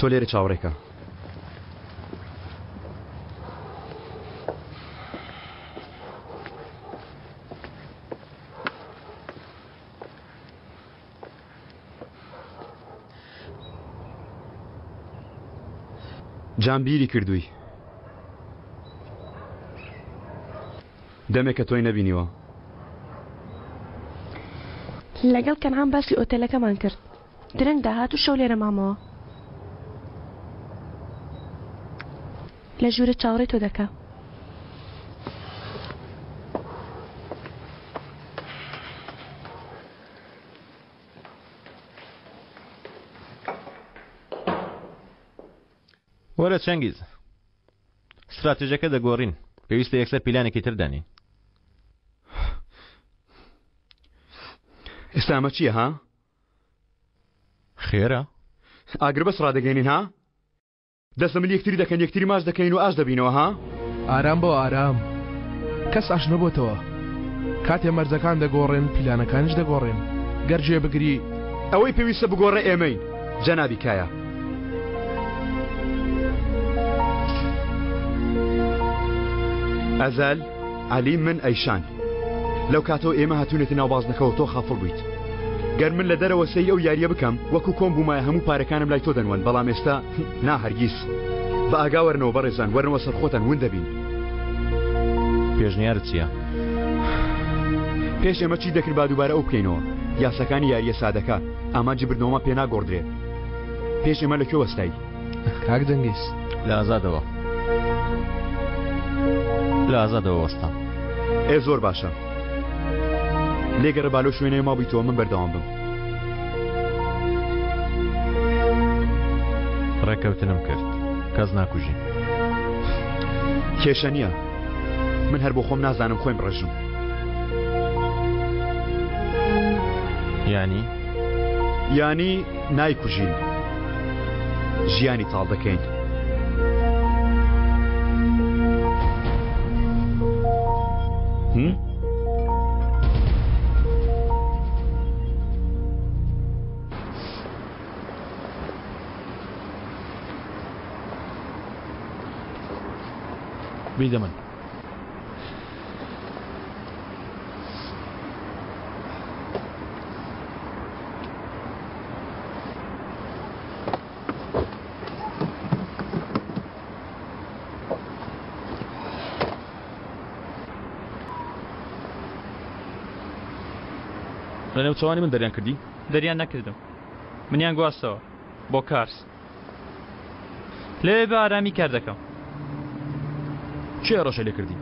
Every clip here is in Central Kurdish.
تۆ لێرە چاوەڕێکە. جان بیری کردووی. دەمێکە تۆی نەبینیوە. لەگەڵ کەنعان باسی ئۆتێلەکەمان کرد. درەنگ داهات و شەو لێرە مامەوە. لە ژوورە چاوەڕێی تۆ دەکا. وەرە چەنگیز ستراتیژەکە دەگۆڕین پێویستە یەکسەر پیلانێکی تر دانین. ئێستا ئەمە چییە ها؟ خێرە؟ ئاگربەست ڕادەگەێنین ها؟ دەست لە ملی یەکتری دەکەن یەکتری ماچ دەکەین و ئاش دەبینەوە ها؟ ئارام بۆ ئارام کەس ئاش نەبۆتەوە کاتێ مەرجەکان دەگۆڕێن پیلانەکانیش دەگۆڕێن گەر جێ بگری. ئەوەی پێویستە بگۆڕێ ئێمەین جەنابی کایا. ئەزەل، عەلی من ئەیشان. لەو کاتەوە ئێمە هاتوونەتە ناو بازنەکەوە تۆ خافڵ بوویت. گەر من لە دەرەوە سەیری ئەو یارییە بکەم وەکو کۆم بوومایە هەموو پارەکانم لای تۆ دەنوەن بەڵام ئێستا نا هەرگیز. بە ئاگا وەرنەوە بەڕێزان وەرنەوە سەر خۆتان ون دەبین. پێشنیارت چییە؟ پێش ئێمە چی دەکرد با دووبارە ئەو بکەینەوە. یاساکانی یارییە سادەکە، ئامانجی بردنەوەمان پێ ناگۆڕدرێ. پێش ئێمە لە کوێ وەستای؟ کاک جەنگیز. لە ئازادەوە. لە ئازادەوە وەستام. ئێ زۆر باشە. لێگەڕێ با لەو شوێنەی مابوویتەوە من بەردەوام بم. ڕێککەوتنم کرد. کەس ناکوژین. کێشە نییە. من هەر بۆ خۆم نازانم خۆیم بڕێژم. یانی؟ یانی نایکوژین. ژیانی تاڵ دەکەین. بیدە من. لە نێوچەوانی من دەریان کردی؟ دەریان نەکردم. منیان گواستەوە بۆ کارس. لەوێ بە ئارامی کار دەکەم. کێ هەڕەشەی لێ کردی؟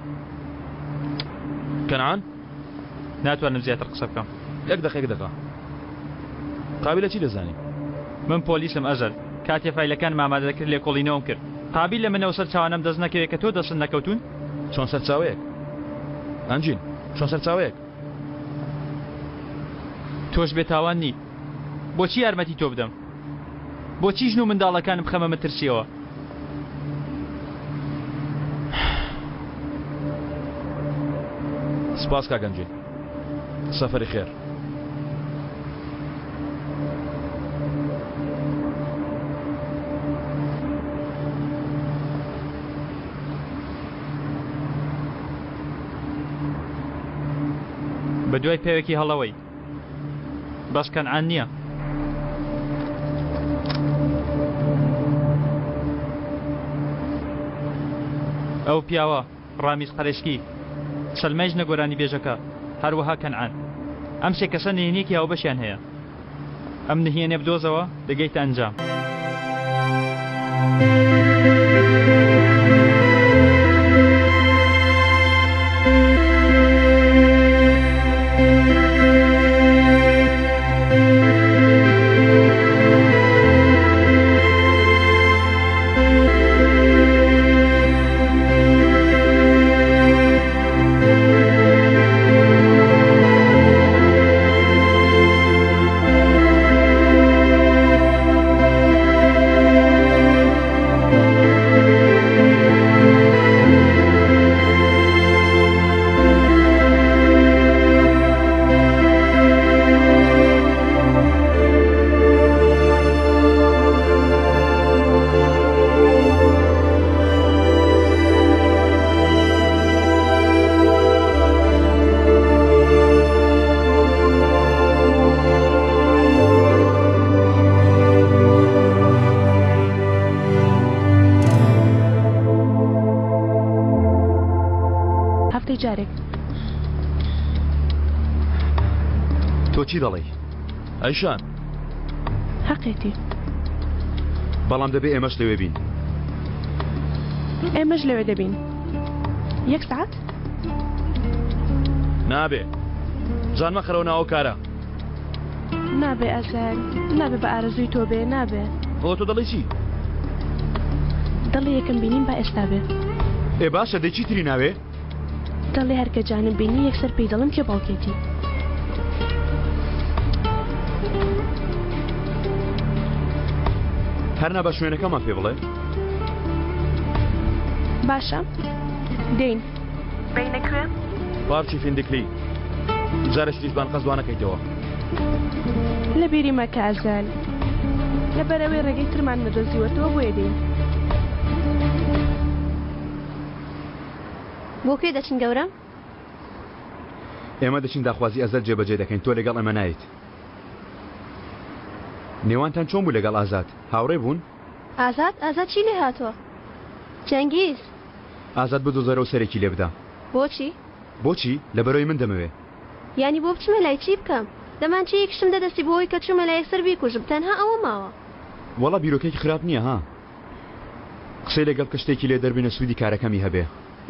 کەنعان؟ ناتوانم زیاتر قسە بکەم. یەک دەقە یەک دەقە. قابیلە چی دەزانی؟ من پۆلیسم ئەزەل. کاتێ فایلەکانم ئامادە دەکرد لێکۆڵینەوەم کرد. قابیل لە منەوە سەرچاوانەم دەست نەکەوێ کە تۆ دەستت نەکەوتوون؟ چۆن سەرچاوەیەک؟ ئەنجین، چۆن سەرچاوەیەک؟ تۆش بێتاوان نیت. بۆچی یارمەتی تۆ بدەم؟ بۆچی ژن و منداڵەکانم بخەمە مەترسیەوە؟ سپاس کاک ئەنجین. سەفەری خێر. بەدوای پیاوێکی هەڵەوەی. بەس کەنعان نییە. ئەو پیاوە، ڕامیز قەرێسکی، سەلمای ژنە گۆرانیبێژەکە، هەروەها کەنعان. ئەم سێ کەسە نهێنییەکی هاوبەشیان هەیە. ئەم نهێنییە بدۆزەوە، دەگەیتە ئەنجام. هەفتەی جارێک. تۆ چی دەڵێی؟ ئەیشان. هەقێتی. بەڵام دەبێ ئێمەش لەوێ بین. ئێمەش لەوێ دەبین. یەک سەعات؟ نابێ. جان مەخەرەوە ناو ئەو کارە. نابێ ئەزەل. نابێ بە ئارەزووی تۆ بێ. نابێ. ئۆ تۆ دەڵێی چی؟ دەڵێ یەکەم بینین با ئێستا بێ. ئێ باشە دەی چی تری ناوێ؟ دەڵێ هەر کە جانم بینی یەکسەر پێی دەڵێم کێ باوکێتی. هەر نا بە شوێنەکەمان پێ بڵێ. باشە دێین. بینە کوێ؟ پارکی فیندکلی. جارێکی تریش بان قەز وانەکەیتەوە. لەبیری مەکە ئەزەل. لەبەرئەوەی ڕێگەی ترمان نەدۆزیوەتەوە بۆیە دێین. بۆ کوێ دەچن گەورەم؟ ئێمە دەچین داخوازی ئەزەل جێبەجێ دەکەین تۆ لەگەڵ ئێمە نایت. نێوانتان چۆن بوو لەگەڵ ئازاد؟ هاوڕێ بوون؟ ئازاد؟ ئازاد چی لێ هاتووە؟ چەنگیز! ئازاد بدۆزەرەوە سەرێکی لێ بدە. بۆچی؟ بۆچی؟ لەبەرئەوەی من دەمەوێ. یانی بۆ بچمە لای چی بکەم؟ دەمانچەیەکیشم دە دەستی بۆ ئەوەی کە چوومە لای یەکسەر بیکوژم تەنها ئەوە ماوە. وەڵا بیرۆکەیەکی خراپ نییە ها. قسەی لەگەڵ بکە شتێکی لێ دەربێنە سوودی کارەکەمی هەبێ.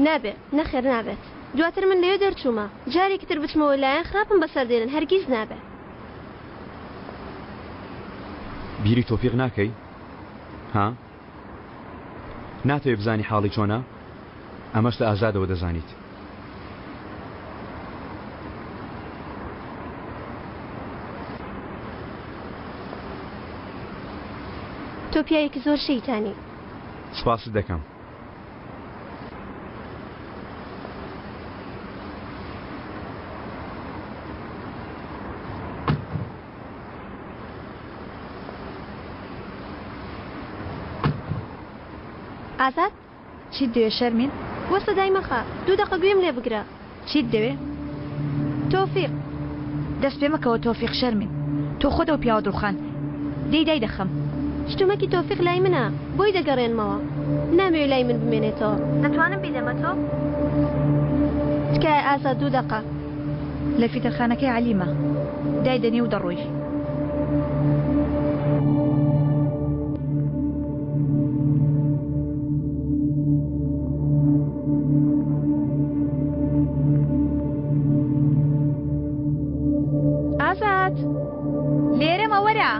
نابێ، نەخێر نابێت. دواتر من لەوێ دەرچوومە. جارێکی تر بچمەوە لایان خراپم بەسەر دێنن هەرگیز نابێ. بیری تۆفیق ناکەی؟ ها؟ ناتەوێ بزانی حاڵی چۆنە؟ ئەمەش لە ئازادەوە دەزانیت. تۆ پیاوێکی زۆر شەیتانی. سپاست دەکەم. ئازاد؟ چیت دەوێ شەرمین؟ وەستە دایمەخە، دوو دەقە گوێم لێ بگرە. چیت دەوێ؟ تۆفیق. دەست پێ مەکەوە تۆفیق شەرمین. تۆ خۆت ئەو پیاوەت ڕوخاند. دێی دایدەخەم. شتومەکی تۆفیق لای منە، بۆی دەگەڕێنمەوە. نامەوێ لای من بمێنێتەوە. دەتوانم بیدەمە تۆ؟ تکایە ئازاد دوو دەقە. لە فیتەرخانەکەی عەلیمە. دایدەنێ و دەڕۆی. ئازاد! لێرەمە وەرە.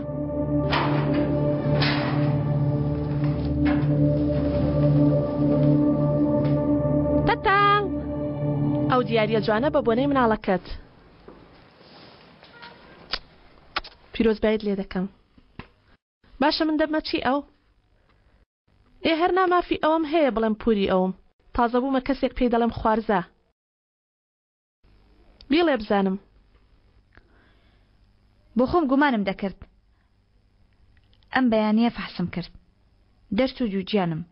تەتا! ئەو دیارییە جوانە بە بۆنەی مناڵەکەت. پیرۆزبایت لێ دەکەم. باشە من دەبمە چی ئەو؟ ئێ هەر نا مافی ئەوەم هەیە بڵێم پوری ئەوم. تازە بوومە کەسێک پێی دەڵێم خوارزا. بیڵێ بزانم. بۆ خۆم گومانم دەکرد. ئەم بەیانییە فەحسم کرد. دەرچوو دووگیانم.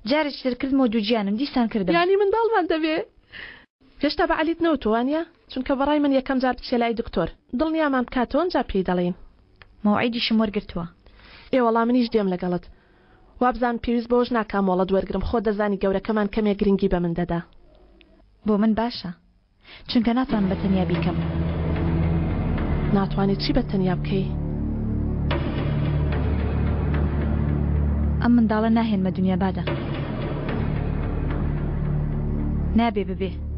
جارێکی تر کردمەوە دووگیانم دیسان کردم. یانی منداڵمان دەبێ؟ هێشتا بە عەلیت نەوتووە وانیە؟ چونکە بەڕای من یەکەم جار بچیە لای دکتۆر دڵنیامان بکاتەوە ئنجا پێی دەڵێین. مەوعیدیشم وەرگرتووە. ئێ وەڵا منیش دێم لەگەڵت. وابزانم پێویست بەوەش ناکا مۆڵەت وەرگرم خۆت دەزانی گەورەکەمان کەمێک گرنگی بە من دەدا. بۆ من باشە. چونکە ناتوانم بە تەنیا بیکەم. ناتوانی چی بە تەنیا بکەی؟ ئەم منداڵە ناهێنمە دونیا بادە. نابێ ببێ.